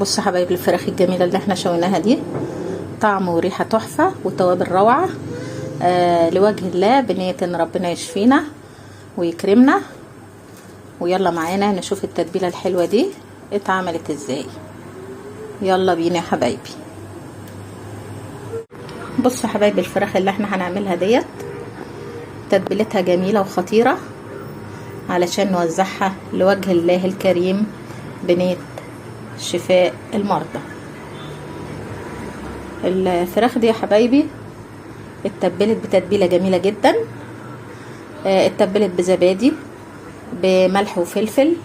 بصوا حبايب الفراخ الجميلة اللي احنا شويناها دي، طعم وريحه تحفة وتوابل روعه. لوجه الله، بنيه ان ربنا يشفينا ويكرمنا. ويلا معانا نشوف التتبيله الحلوة دي اتعملت ازاي. يلا بينا يا حبايبي. بصوا حبايبي الفراخ اللي احنا هنعملها ديت تتبيلتها جميلة وخطيرة، علشان نوزعها لوجه الله الكريم بنيه شفاء المرضى. الفراخ دي يا حبايبي اتبلت بتتبيله جميلة جدا. اتبلت بزبادي، بملح وفلفل،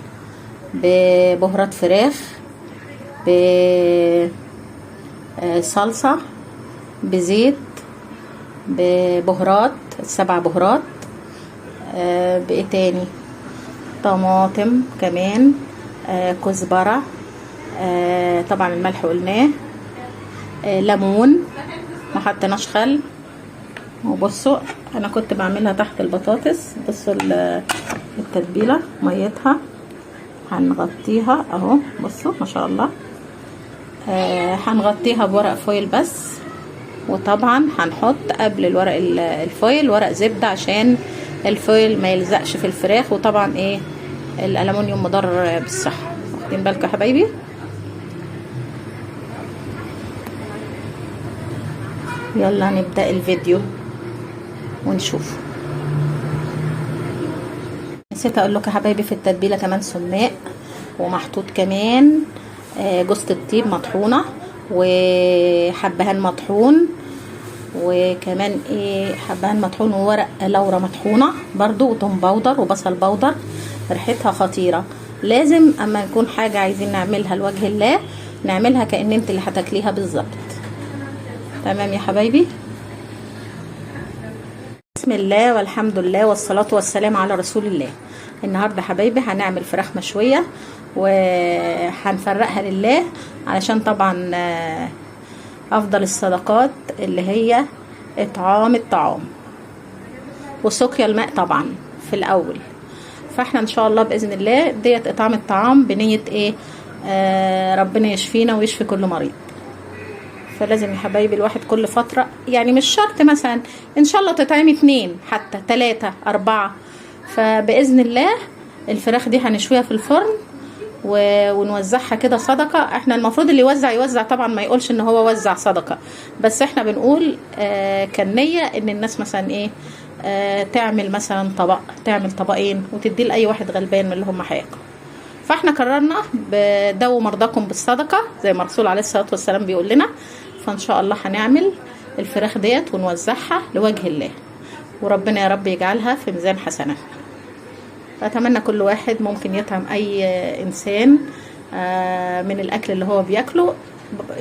ببهارات فراخ، بصلصه، بزيت، ببهارات 7 بهارات، بايه تاني، طماطم كمان، كزبره، طبعا الملح قلناه، ليمون، ما حطيناش خل. وبصوا انا كنت بعملها تحت البطاطس. بصوا التتبيله ميتها هنغطيها اهو. بصوا ما شاء الله، هنغطيها بورق foil بس، وطبعا هنحط قبل الورق ال foil ورق زبدة عشان ال foil ما يلزقش في الفراخ. وطبعا ايه الالومنيوم مضر بالصحة، واخدين بالكم يا حبايبي. يلا نبدأ الفيديو ونشوف. نسيت اقول لكم يا حبايبي في التتبيله كمان سماق، ومحطوط كمان جوزة الطيب مطحونه، وحبهان مطحون، وكمان ايه حبهان مطحون، وورق لورا مطحونه برضو، وتوم powder، وبصل powder. ريحتها خطيرة. لازم اما نكون حاجة عايزين نعملها لوجه الله نعملها كأن انت اللي هتاكليها بالظبط. تمام يا حبايبي. بسم الله والحمد لله والصلاة والسلام على رسول الله. النهارده حبايبي هنعمل فراخ مشوية وهنفرقها لله، علشان طبعا افضل الصدقات اللي هي اطعام الطعام وسقيا الماء طبعا في الاول. فاحنا ان شاء الله باذن الله ديت اطعام الطعام بنية ايه، ربنا يشفينا ويشفي كل مريض. فلازم يا حبايبي الواحد كل فترة، يعني مش شرط مثلا ان شاء الله تطعمي 2 حتى 3 4. فبإذن الله الفراخ دي هنشويها في الفرن ونوزعها كده صدقة. احنا المفروض اللي يوزع يوزع طبعا، ما يقولش ان هو وزع صدقة، بس احنا بنقول كنية ان الناس مثلا ايه، تعمل مثلا طبق، تعمل طبقين وتدي لأي واحد غلبان من اللي هم هياكلوا. فاحنا قررنا بداووا مرضاكم بالصدقة زي ما الرسول عليه الصلاة والسلام بيقول لنا. فان شاء الله هنعمل الفراخ ديت ونوزعها لوجه الله، وربنا يا رب يجعلها في ميزان حسناتنا. فأتمنى كل واحد ممكن يطعم أي إنسان من الأكل اللي هو بياكله،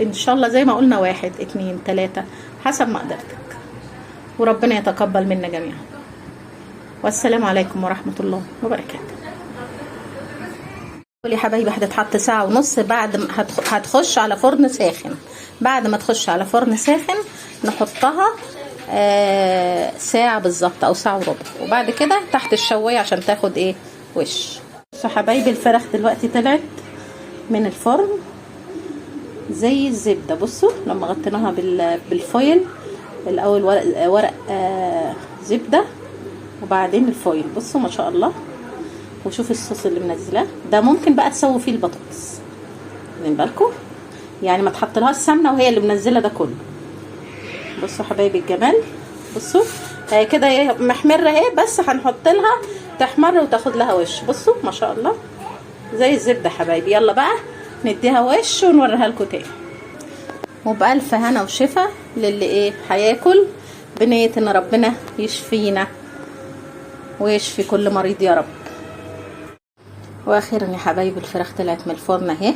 إن شاء الله زي ما قلنا 1 2 3 حسب مقدرتك، وربنا يتقبل منا جميعا. والسلام عليكم ورحمة الله وبركاته. يا حبايبي هتتحط 1.5 ساعة بعد ما هتخش على فرن ساخن. بعد ما تخش على فرن ساخن نحطها ساعة بالظبط او 1.25 ساعة، وبعد كده تحت الشواية عشان تاخد ايه وش. بصوا حبايبي الفراخ دلوقتي طلعت من الفرن زي الزبدة. بصوا لما غطيناها بالفويل الاول، ورق زبدة وبعدين الفويل. بصوا ما شاء الله. وشوف الصوص اللي منزلاه ده، ممكن بقى تسووا فيه البطاطس، واخدين بالكم؟ يعني ما تحطلهاش سمنه وهي اللي منزله ده كله. بصوا حبايبي الجمال. بصوا كده ايه محمرة اهي، بس هنحط لها تحمر وتاخد لها وش. بصوا ما شاء الله زي الزبدة حبايبي. يلا بقى نديها وش ونوريها لكم تاني. وبألف هنا وشفا للي ايه هياكل، بنية ان ربنا يشفينا ويشفي كل مريض يا رب. واخيرا يا حبايبي الفراخ طلعت من الفرن اهي،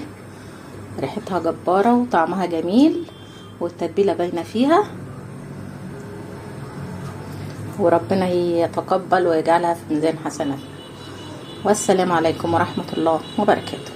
ريحتها جبارة وطعمها جميل والتتبيلة باينة فيها، وربنا يتقبل ويجعلها في ميزان حسناتنا. والسلام عليكم ورحمة الله وبركاته.